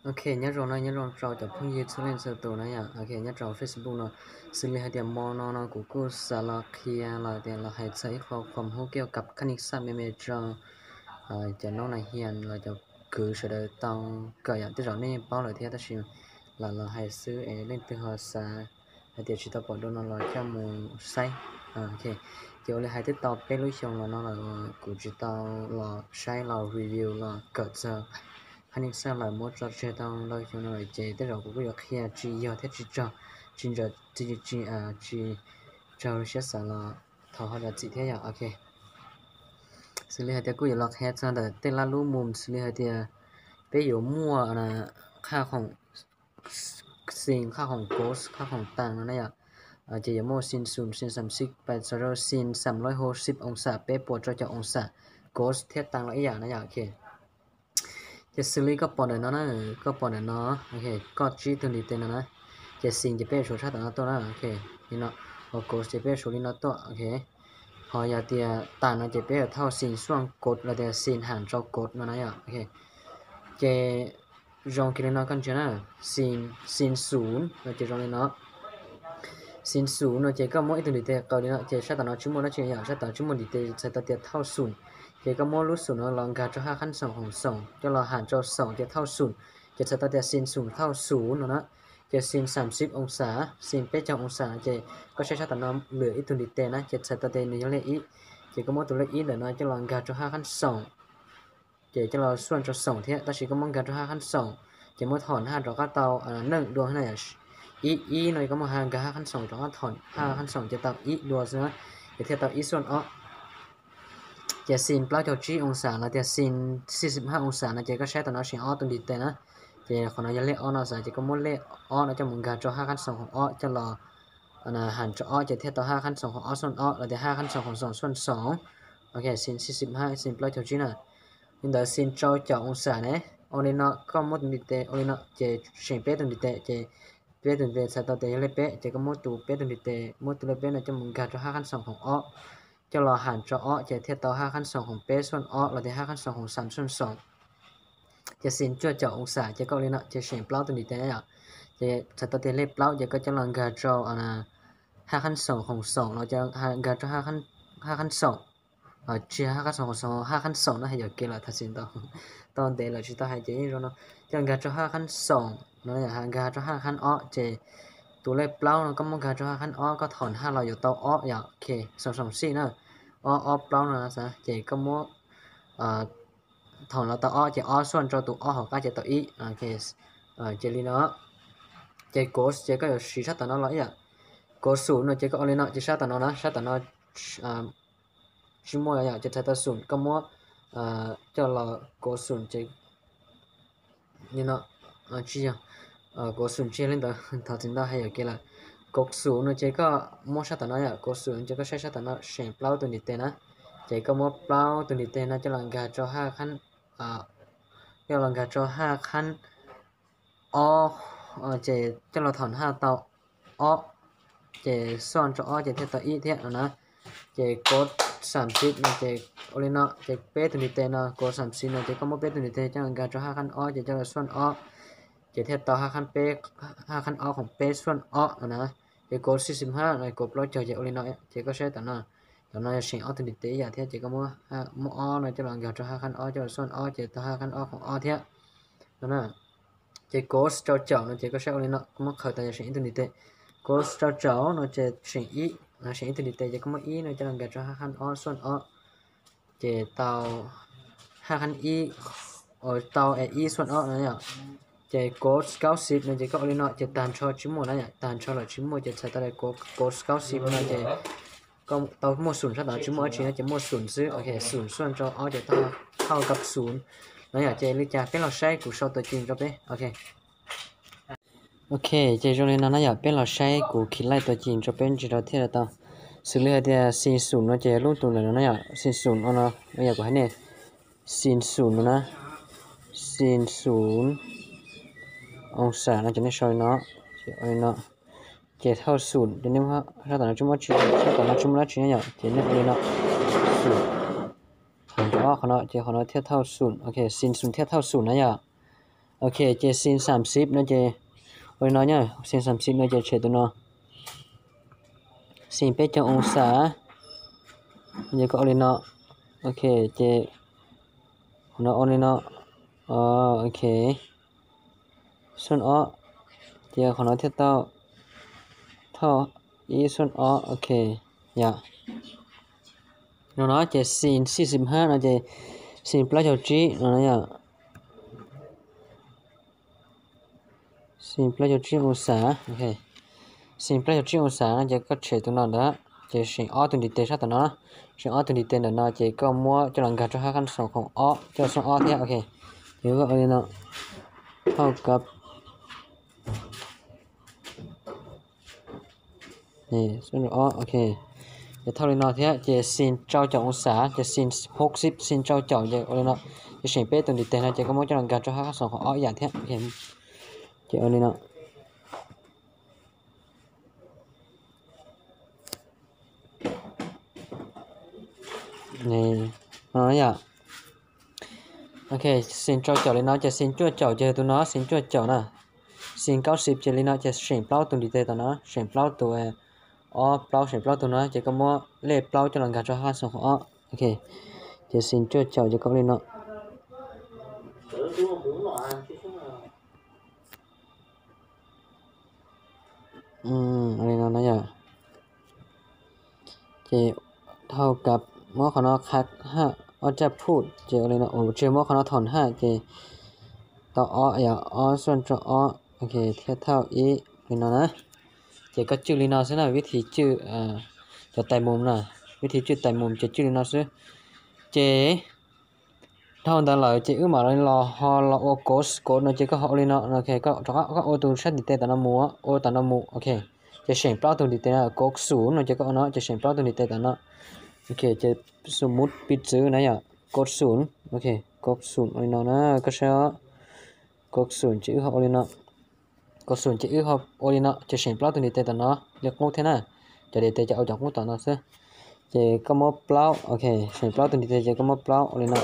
Ok, nyob zoo no, nyob zoo rau cov phooj ywg txhua leej txhua tus na yom. Ok, nyob rau Facebook no, xws li hais tias mo no no kuv kuj xav los qhia los tias los hais txog ib qho khoom hub kiaj kab khab nij xaj me me rau cov noob na hias los cov kwv sawv daws tau kawm yom. Tej zaum nej yeej paub lawm thiab tab sis lam los hais xwb es leej twg ho xav hais tias tsis tau pom dua no los coj mus saib. Ces ua li hais twb tau peb lub xyoo los no lawm kuv tsis tau los saib los review los kawm txog khab nij xaj lawm, muab tso tseg tau ntau xyoo no lawm ces tej zaum kuv kuj yuav qhia tsis yog thiab tsis tsaug, tsis ntawm tsis tsis tsis tsaug siab xav los thov ho zam txim thiab yom. Ok, xws li hais tias kuj yuav los qhia txog ntawm tej lab lub mus xws li hais tias peb yuav muaj qhaj khoom xis, qhaj khoom ghost, qhaj khoom tag no na yom. Ces yuav muaj xis xum, xis xam xib pais txog rau xis xam loj hauv sib oo xam peb puas rau caum oo xam, ghost thiab tag los ib yam na yom. Ok, ces xws li koj pom ntawm no na, koj pom ntawm no, ok, koj tsib tug ntiv tes no na, ces xis ces peb yuav suav sab tom no tuaj na. Ok, li no, ho ghost ces peb yuav suav li no tuaj. Ok, ho yog tias tag no ces peb yuav thauj xis xuaj ghost los tias xis ham rau ghost no na yom. Ok, ces zoo kiag li no koj ntsia na, xis, xis xum no ces zoo li no. Xis xum no ces koj muab ib tug ntiv tes qaws li no ces sab tom no tsis muaj dab tsi yom, sab tom tsis muaj ntiv tes txhais tau tias thauj xum. Ces koj muab lub xum no los nkag rau haj khab xoom khoom xoom coj los ham rau xoom ces thauj xum, ces txhais tau tias xis xum thauj xum no na. Ces xis xam xib oo xam, xis peb caug oo xam no ces koj saib sab tom no lwm ib tug ntiv tes na ces txhais tau tias nws yog lej ib. Ces koj muab tus lej ib ntawm no coj los nkag rau haj khab xoom, ces coj los xuaj rau xoom thiab, tab sis koj muab nkag rau haj khab xoom, ces muab thom haj rov qab tau neej dua na yom. Ib ib no koj muab nkag haj khab xoom rov qab thom haj khab xoom ces tau ib dua xwb na, ces thiaj tau ib xuaj ob. Ces xis plaub caug tsib oo xam los tias xis xib xib haj oo xam no ces koj saib tom no seem ob tug ntiv tes na, ces qhov no yog lej ob no xav ces koj muab lej ob no coj mus nkag rau haj khab xoom khoom ob coj los ham rau ob ces thiaj tau haj khab xoom khoom ob xuaj ob los tias haj khab xoom khoom xoom xuaj xoom. Ok, xis xib xib haj xis plaub caug tsib na. Li ntawd xis rau caum oo xam ne, ua li no, koj muab tus ntiv tes ua li no ces seem peb tug ntiv tes ces peb tug ntiv tes txhais tau tias yog lej peb ces koj muab tus peb tug ntiv tes, muab tus lej peb no coj mus nkag rau haj khab xoom khoom ob coj los ham rau ob ces thiaj tau haj khab xoom khoom peb xuaj ob los tias haj khab xoom khoom xam xuaj xoom. Ces xis cuaj caum oo xam ces koj ua li no ces seem plaub tug ntiv tes yom. Ces txhais tau tias lej plaub ces koj coj los nkag rau haj khab xoom khoom xoom los nkag rau haj khab xoom, tsis haj khab xoom khoom xoom, haj khab xoom no hais yuam kev lawm, tham xim ntau, tau ntev lawm tsis tau hais ces yeej zoo no. Coj nkag rau haj khab xoom no, nkag rau haj khab ob ces tus lej plaub no koj muab nkag rau haj khab ob koj thom haj los yuav tau ob yom. Ok, xoom xoom xij na, ob ob plaub no xav ces koj muab thom los tau ob ces ob xuaj rau tus ob hauv qab ces tau ib. Ces li no, ces ghost ces koj yuav siv sab tom no los ib yam. Ghost xum no ces koj ua li no ces sab tom no na, sab tom no tsis muaj yom, ces txhais tau xum koj muab coj los ghost xum ces li no, tsis yog, ghost xum tsis yog li ntawd, thov txim ntau hais yuam kev lawm. Ghost xum no ces koj muab sab tom no yom, ghost xum no ces koj saib sab tom no seem plaub tug ntiv tes na, ces koj muab plaub tug ntiv tes no coj los nkag rau haj khab, coj los nkag rau haj khab ob, ces coj los thom haj tau ob, ces xuaj rau ob ces thiaj tau ib thiab no na. Ces ghost xam xib no ces ua li no ces peb tug ntiv tes no, ghost xam xib no ces koj muab peb tug ntiv tes coj los nkag rau haj khab ob ces coj los xuaj ob, ces thiaj tau haj khab peb, haj khab ob khoom peb xuaj ob no na. Ces ghost xib xib haj no, ghost plaub caug ces ua li no, ces koj saib tom no, tom no yog seem ob tug ntiv tes ib yam thiab ces koj muab, muab ob no coj los nkag rau haj khab ob coj los xuaj ob ces tau haj khab ob khoom ob thiab no na. Ces ghost rau caum no ces koj saib ua li no, koj muab qhawv tas yog seem ib tug ntiv tes. Ghost rau caum no ces seem ib, seem ib tug ntiv tes ces koj muab ib no coj los nkag rau haj khab ob xuaj ob, ces tau haj khab ib, tau es ib xuaj ob no yom. Ces ghost kaub xib no ces koj ua li no ces tag nrho tsis muaj na yom, tag nrho los tsis muaj ces txhais tau tias ghost kaub xib no ces koj tau muaj xum sab tom tsis muaj dab tsi no ces muaj xum xwb. Ok, xum xuaj rau ob ces thauj kab xum no yom. Ces li cas peb los saib kuv sau tuam ceem rau peb. Ok, ok, ces zoo li no na yom, peb los saib kuv khiv laij tuam ceem rau peb ntsis rau thiaj li tau. Xws li hais tias xis xum no ces lub tus ntawm no na yom, xis xum no no, yog kuv hais nej, xis xum no na, xis xum oo xam no ces nej sau li no, li no. Ces thauj xum ces nej, sab tom no tsis muaj, sab tom no tsis muaj dab tsi na yom, ces nej ua li no, xum, qhov no ces qhov no thiaj thauj xum. Ok, xis xum thiaj thauj xum na yom. Ok, ces sin xam xib no ces ua li no na, sin xam xib no ces tshem tus no. Sin peb caug oo xas, ces koj ua li no. Ok, ces qhov no ua li no. Ok, xuaj ob, ces qhov no thiaj tau thauj ib xuaj ob. Ok, yom. No no ces sin xib xib hab no ces sin plaub caug tsib no yom. Sin plaub caug tsib oo xas, ok. Sin plaub caug tsib oo xas no ces koj tshem tus no ntawd, ces seem ob tug ntiv tes sab tom no, seem ob tug ntiv tes ntawm no ces koj muab coj los nkag rau hauv qab xoom khoom ob, coj xuaj ob thiab, ok. Ces koj ua li no, thauj kab ob, ok. Ces thauj li no thiab ces sin rau caum oo xas, ces sin hauv xib sin rau caum ces ua li no. Ces seem peb tus ntiv tes no ces koj muab coj los nkag rau hauv qab xoom khoom ob ib yam thiab, ok. Ces ua li no. Yom. Ok, sin rau caum li no ces sin cuaj caum ces tus no sin cuaj caum na. Sin kaub xib ces li no ces seem plaub tus ntiv tes tom no, seem plaub tus, ob plaub seem plaub tus no ces koj muab lej plaub coj los nkag rau hauv qab xoom khoom ob, ok. Ces sin cuaj caum ces koj ua li no. Li no na yom. Ces thauj kab, muab qhov no qhab haj, ob raj phut ces ua li no, tsis muab qhov no thoom haj ces tau ob yom, ob xuaj rau ob, ok, thiaj thauj ib li no na. Ces koj cwj li no xwb na, vib thib cwj cov tais mus na, vib thib cwj tais mus ces cwj li no xwb. Ces dhau ntawd lawm ces wb mam los ho los ua cos, cos no ces koj ho ua li no, ok, koj rov qab koj ua tus sab ntiv tes tom no mus, ua tom no mus, ok. Ces seem plaub tug ntiv tes no, cos xum no ces koj ua no ces seem plaub tug ntiv tes tom no. Ok, ces xum mub piv txwv na yom, cos xum, ok, cos xum ua li no na, koj saib, cos xum ces wb ho ua li no. Cos xum ces wb ho ua li no ces seem plaub tug ntiv tes tom no li qub thiab na. Cov ntiv tes ces ua cov qub tom no xwb. Ces koj muab plaub, ok, seem plaub tug ntiv tes ces koj muab plaub ua li no.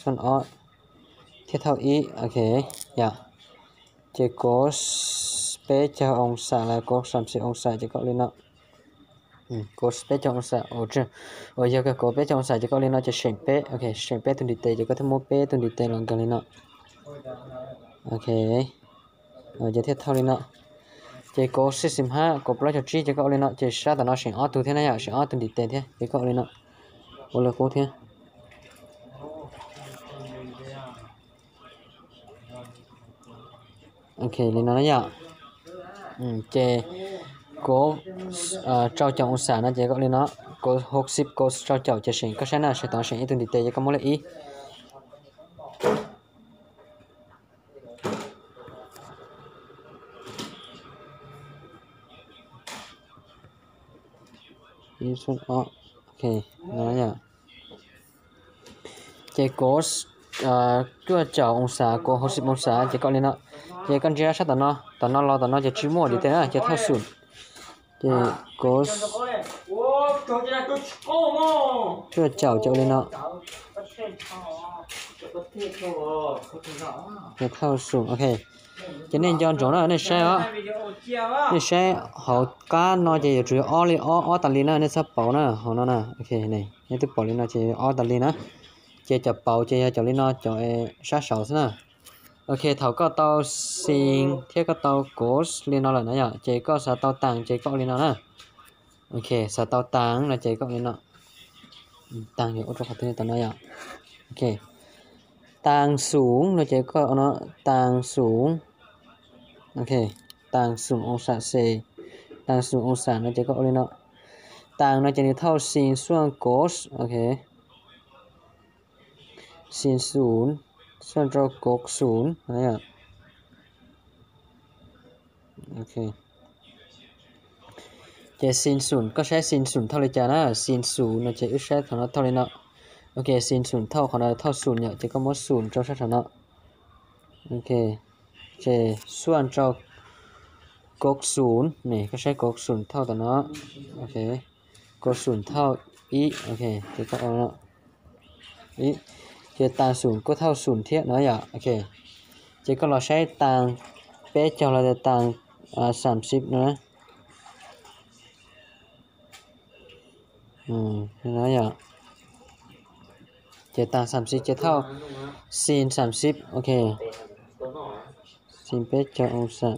Xuaj ob, thiaj thauj ib, ok, yom. Ces cos peb caug oo xas los cos xam xib oo xas ces koj ua li no. Cos peb caug oo xas, uas yog cos peb caug oo xas ces koj ua li no ces seem peb, ok, seem peb tug ntiv tes ces koj thiaj muab peb tug ntiv tes los nkag li no. Ok, ces thiaj thauj li no. Ces cos xib xib hab, cos plaub caug tsib ces koj ua li no, ces sab tom no seem ob tug thiab na yom, seem ob tug ntiv tes thiab ces koj ua li no. Ua li qub thiab. Ok, li no na yom. Ces cos rau caum oo xas no ces koj ua li no, cos hauv xib cos rau caum ces seem, koj saib na, seem tom seem ib tug ntiv tes ces koj muab lej ib. Ib xuab ob, ok, no yom. Ces cos cuaj caum oo xas, cos hauv xib oo xas ces koj ua li no. Ces koj ntsia sab tom no, tom no los tom no ces tsis muaj ntiv tes na ces thauj xum. Ces cos cuaj caum ces ua li no. Ces thauj xum, ok. Ces nej nco ntsoov na, nej saib os. Nej saib hauv qab no ces yuav tsum yog ob li, ob, ob tas li na, nej txhob pauv na, hauv no na. Ok, nej twb pom li no ces ob tas li na. Ces cov pauv ces yog cov li no, cov sab saud xwb na. Ok, thaum koj tau xib thiab koj tau cos li no lawm na yom, ces koj xav tau taas ces koj ua li no na. Ok, xav tau taas no ces koj ua li no. Taas yuav ua rau qhov twg tau no yom. Ok, taas xum no ces koj ua no, taas xum. Ok, taas xum oo xas xes, taas xum oo xas no ces koj ua li no. Taas no ces nws thauj xib xuaj cos, ok. Xib xum xuaj rau cos xum. Ok. Ces xib xum, koj saib xib xum thauj li cas na, xib xum no ces wb saib qhov no thauj li no. Ok, xib xum thauj qhov no thauj xum yom, ces koj muab xum rau sab saum no. Ok, ces xuaj rau cos xum ne, koj saib cos xum thauj tom no. Ok, cos xum thauj ib, ok, ces koj ua no. Ib, ces taas xum kuj thauj xum thiab no yom, ok. Ces koj los saib taas peb caug los tias taas xam xiv no. Ces taas xam xiv ces thauj sin xam xiv, ok. Sin peb caug oo xam,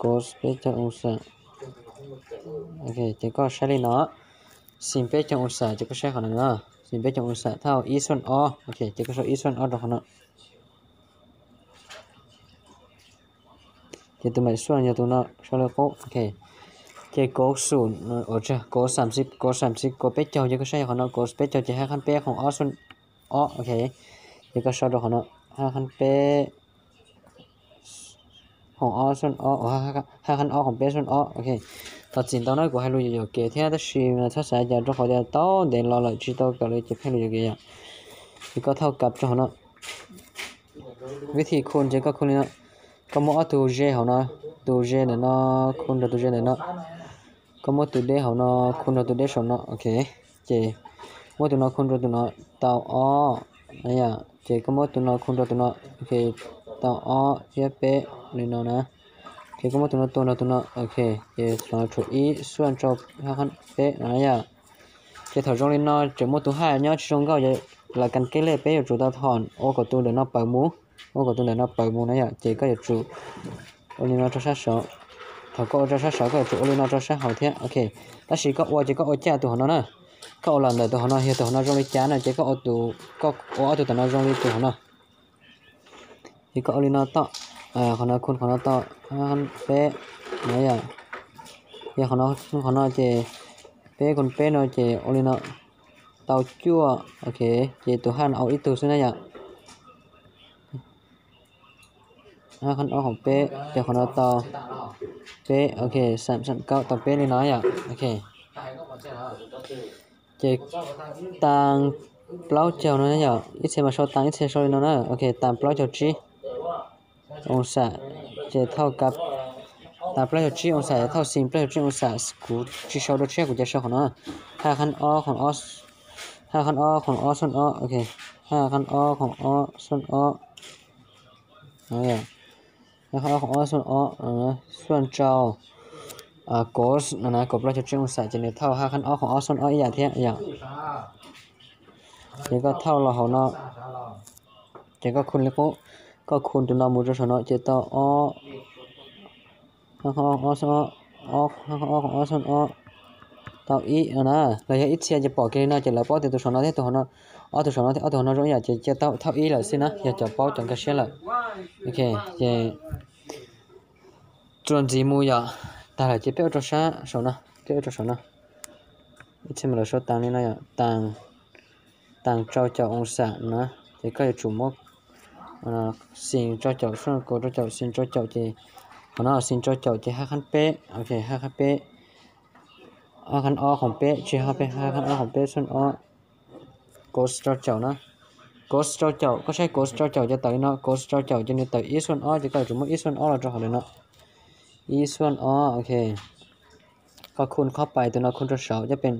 cos peb caug oo xam. Ok, ces koj saib li no, sin peb caug oo xam ces koj saib qhov no, sin peb caug oo xam thauj ib xuaj ob, ok, ces koj sau ib xuaj ob rau qhov no. Ces tus maim xuaj yog tus no, sau li qub, ok. Ces cos xum, cos xam xiv, cos xam xiv, cos peb caug ces koj saib yog qhov no, cos peb caug ces hab qhab peb khoom ob xuaj ob, ok. Ces koj sau rau qhov no, hab qhab peb khoom ob xuaj ob, hab qhab ob khoom peb xuaj ob, ok. Thov txim ntau na, kuv hais lus yuam yuam kev thiab tab sis txhob xav cas rau qhov tias tau ntev los lawm tsis tau kawm lawm ces pheej lus yuam kev yom. Ces koj thauj kab rau hauv no. Vib thi khun ces koj khun li no, koj muab ob tug ze hauv no, tus ze ntawm no khun rau tus ze ntawm no, koj muab tus deb hauv no khun rau tus deb saum no, ok. Ces muab tus no khun rau tus no tau ob, yom, ces koj muab tus no khun rau tus no, ok, tau ob thiab peb li no na. Ces koj muab tus no tua rau tus no, ok, ces tshuav ib xuaj rau hab qhab peb no yom. Ces thaum zoo li no tseem muaj tus haj nyob tsis zoo nkauj, lawv kas keb lej peb yuav tsum tau thom ua kom tus ntawm no pawv mus, ua kom tus ntawm no pawv mus na yom. Ces koj yuav tsum ua li no rau sab saud. Thaum koj ua rau sab saud koj yuav tsum ua li no rau sab hauv thiab, ok. Tab sis koj ua ces koj ua caj tus hauv no na. Koj ua los ntawm tus hauv no, yog tus hauv no zoo li cas na ces koj ua, koj ua ob tug tom no zoo li tus hauv no. Ces koj ua li no tau, qhov no khun qhov no tau, peb no yom. Yog qhov no, qhov no ces peb khun peb no ces ua li no tau cuaj, ok. Ces tus haj no au ib tug xwb na yom. Hab qhab ob khoom peb ces qhov no tau peb, ok, xam xam kaum tau peb li no yom, ok. Ces taas plaub caug no yom, ib txhia mas sau taas ib txhia sau li no na, ok, taas plaub caug tsib oo xam ces thauj kab, taas plaub caug tsib oo xam thauj sin plaub caug tsib oo xam, kuv tsis sau rau tshiab kuv cia sau qhov no, hab qhab ob khoom ob, hab qhab ob khoom ob xuaj ob, ok, hab qhab ob khoom ob xuaj ob, hab qhab ob khoom ob xuaj ob, xuaj rau cos no na, cos plaub caug tsib oo xam ces nws thauj hab qhab ob khoom ob xuaj ob ib yam thiab yom. Ces koj thauj los hauv no, ces koj khun li qub, koj khun tus no mus rau saum no ces tau ob, ob xuaj ob, ob, ob xuaj ob, tau ib no na. Los yog ib txhia ces pom kiag li no ces lawv paub tias tus saum no thiab tus hauv no, ob tus saum no thiab ob tus hauv no zoo ib yam ces cia tau thauj ib lawm xwb na, yog cov paub cov nkag siab lawm. Ok, ces txuas ntxiv mus yom, tag lawm ces peb ua rau sab saum no, peb ua rau saum no. Ib txhia mas lawv sau taas li no yom, taas, taas rau caum oo xam na, ces koj yuav tsum muab sin rau caum xuaj cos rau caum sin rau caum ces, qhov no sin rau caum ces hab qhab peb, ok, hab qhab peb, hab qhab ob khoom peb, tsis hab qhab peb, hab qhab ob khoom peb xuaj ob, cos rau caum na. Cos rau caum, koj saib cos rau caum ces tawm li no, cos rau caum ces nws tawm ib xuaj ob ces koj yuav tsum muab ib xuaj ob los rau hauv ntawm no. Ib xuaj ob, ok. Koj khun qhov pais tus no khun rau saud coj pes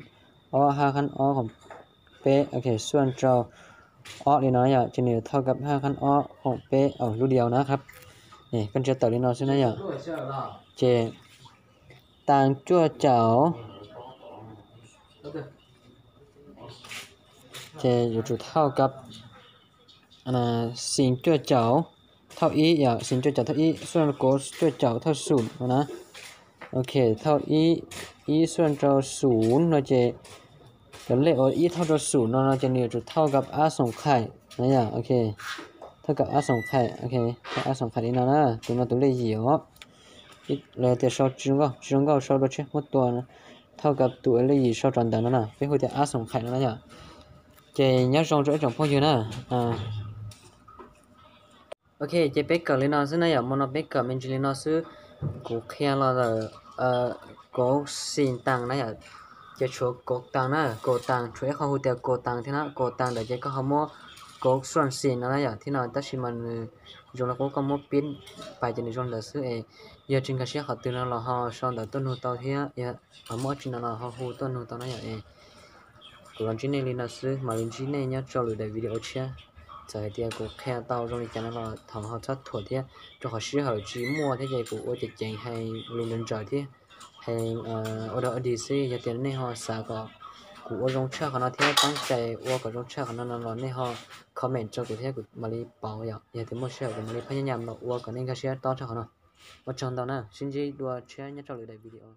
ob hab qhab ob khoom peb, ok, xuaj rau ob li no yom, ces nws thauj kab hab qhab ob khoom peb lub diaus na qhab. Koj ntsia tawm li no xwb na yom. Ces taas cuaj caum, ces yuav tsum thauj kab sin cuaj caum thauj ib yom, sin cuaj caum thauj ib xuaj cos cuaj caum thauj xum no na. Ok, thauj ib, ib xuaj rau xum no ces cov lej uas ib thauj rau xum no no ces nws yuav tsum thauj kab ab xoom qhaim na yom, ok. Thauj kab ab xoom qhaim, ok, thauj ab xoom qhaim li no na, tus no tus lej yim os. Los tias sau tsis zoo nkauj, tsis zoo nkauj sau dua tshiab muab tua, thauj kab tus lej yim sau rau ntawm no na, peb hu tias ab xoom qhaim no na yom. Ces nyob zoo rau ib tsoom phooj ywg na. Ok, ces peb kawm li no xwb na yom, hmo no peb kawm me ntsis li no xwb. Kuv qhia los lawm cov sin taas na yom, ces tshuav cov taas na, cov taas tshuav ib qho hu tias cov taas thiab na, cov taas ntawd ces koj ho muab cov xuaj sin no na yom, thiab no tab sis mas nws zoo li qub, koj muab pib pais ces nws zoo ntawd xwb es. Yog tsis nkag siab qhov twg no los ho sau ntawv tuaj nug tau thiab, ho muaj tsi no los ho hu tuaj nug tau na yom es. Kuv los ntsib nej li no xwb, mam li ntsib nej nyob rau lwm daim video tshiab. Txawm hais tias kuv qhia tau zoo li cas no los thov ho txhob thuam thiab, rau qhov sij hawm tsis muaj thiab ces kuv ua ceev ceev hais lus nrawm nrawm thiab, hais ua dog ua dig xwb. Yog tias nej ho xav kom kuv ua zoo tshaj qhov no thiab teeb cai ua kom zoo tshaj qhov no no los nej ho comment rau kuv thiab kuv mam li pauv yom. Yog tias muaj sij hawm kuv mam li phaj nyab nyam los ua kom nej nkag siab tob tshaj qhov no. Ua tsaug ntau na, sib ntsib dua tshiab nyob rau lwm daim video.